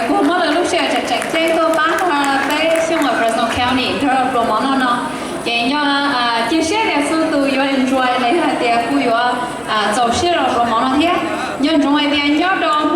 Kuv muab lawv lub sij hawm tseem tseem ceeb tuaj pab peb Xyooj Fresno County nrog pluas mov noj no. Ces nyob, cia siab tias txhua tus yuav enjoy los yog hais tias kuj yuav txaus siab rau pluas mov no thiab. Nco ntsoov hais tias nyob rau